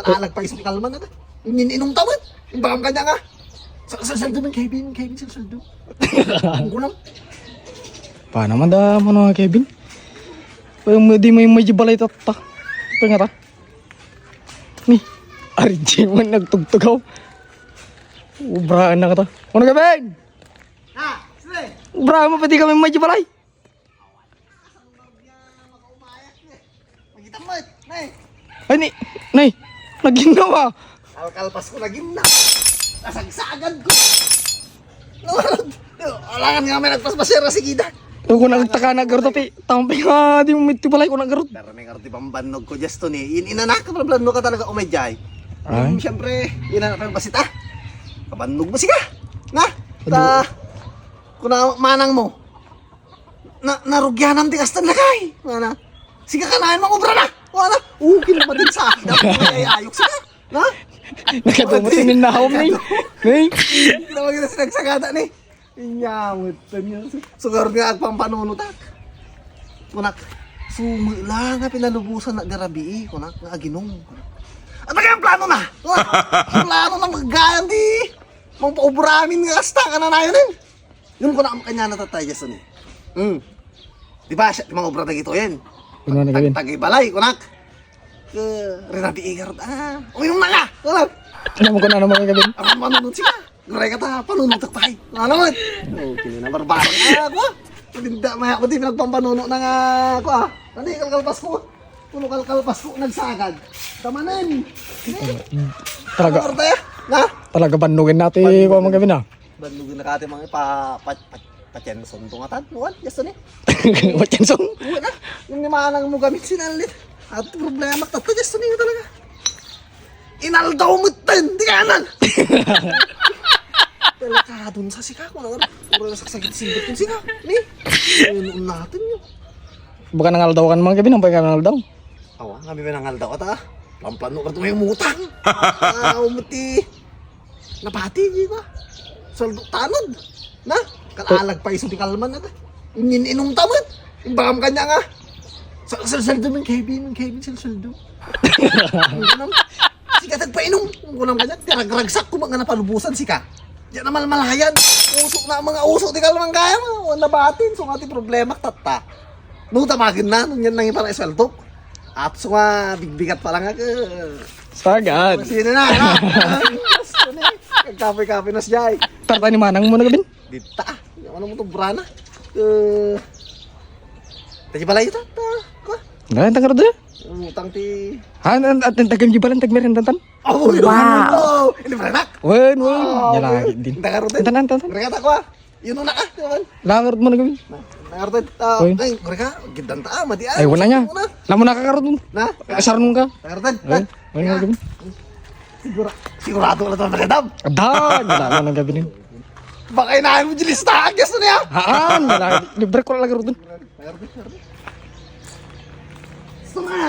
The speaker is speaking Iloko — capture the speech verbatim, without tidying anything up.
Alag pa isu kalman na. Inin-inong tawid. Imbagam kanya nga. Sa, sa, saldo man, Kevin, Kevin, sa saldo. Ang kulang. Paano man da mo na, Kevin? Parang mo, di mo yung medyo balay tatta. Ito nga ta. Ni, R J man nagtugtugaw. Ubrahan na ka ta. Ano, Kevin? Ha? Sine? Ubrahan mo, pati kami medyo balay. Makita mo, eh. Nay. Ay, ni, nay, naginawa. Kalkalpas ko, naginawa. Nasagsagad ko. Nawarad. Alangan nga may nagpaspasera, sige da. Ako nagtaka na, Gardo, ti, tampay nga, di mo miti balay ko na, Gardo. Pero may Gardo, pambannog ko, just to ni. In, inanak ka, pablannog ka talaga, umay jay. Ay. Hmm, siyempre, inanak ka, basita. Kabannog mo, siga. Na, ta, kuna, manang mo. Na, narugyanan ti kastan lakay. Wala. Sige ka na, mangobra na. Wala. Ukil pa din sa akin. Ay, ayok, sige. Na? Nakadumot yung nahom ni. Ni? Tawag na sinagsagada ni. Inyamot pa niya. Sugar nga agpampanunutak. Kunak, sumula nga pinalubusan na dirabii. Kunak, nga aginong. At ang plano na. Kunak, plano na maggayan di. Mangpaobramin nga asta ka na nayon eh. Yung kunak mo kanya natatay, Jason eh. Hmm. Di ba, siya, mga obra na gito yan. Ano na gawin? Tag-, tagibalay, kunak. Ke, rinabi igar, ah, uminom na nga, kunak. Alam mo ko na naman gawin. Ako manunod siya. Guray ka ta, panunod ta tayo. Ano naman? Oh, kini na barbaro na ako. Tinda, maya ko di pinagpampanuno na nga ako, ah. Ano yung kalkalpas ko? Puno kalkalpas ko, nagsagad. Tamanan. Talaga. Ano tayo? Na? Talaga bannugan natin, kuha mo gawin, ah. Bannugan na kati mga pa, pa, pa, patienson to nga tan. Buwan, gusto ni. Patienson? Buwan na. Yung ni manang mo gamit sinalit. At problema, tato gusto ni talaga. Inaldaw mo ten, di kanan. Delikadon sa sika, kung ano, puro na saksakit singkot yung sika. Ni? Ayun, natin yun. Baka nangaldaw ka naman gabi, nang pagka nangaldaw. Awa, kami may nangaldaw ata. Pamplano ka ito yung mutang. Ah, umuti. Napati, di ba? Saldo, tanod. Na? Kalalag pa iso di kalman na. Inin-inom tamad. Imbagam kanya nga. Sa, sa, saldo man, Kevin, Kevin, sa, saldo. Sika tagpainom. Ang kunam kanya, tiragragsak ko mga napalubusan, sika. Diyan na malmalayan. Uso na ang mga uso, di kalman kaya mo. Ang nabatin, so nga ti problema, tatta. No, tamagen na, nung yan nang ipara isaltok. At suma, bigbigat pa lang ako. Sagad. Sino na, ha? Gusto na eh. Nagkapoy-kapoy na siya eh. Tarta ni Manang mo na gabin? Dita. Yung ano mo to, brana? Eh, tayo pala ito, ta. Ko? Ngayon, tangar doon? Utang ti. Han, an, at ang tagam di balang tagmerindantan? Oh, yun. Wow. Hindi, brana? Wen, wen. Ah, yan lagi din. Tangar doon. Antan, antan, antan. Mereka tak, wa. Yun na, ah, naman. Langar mo na gawin. Nangartan, ah, Uy. Ay, gureka, gindan ta, ah, madi, ah. Ay, wala niya. Wala. Lamo na ka karon. Na? Sarong ka. Nangartan, Uy, ah. Wala na gawin. Sigura, sigurado na to, madam. Ada, wala mo nang gawin. Baka inahin mo, Jilis, ta, agyas na niya. Haan, wala. Libre ko lang karon. Nangartan, nangartan. Suma.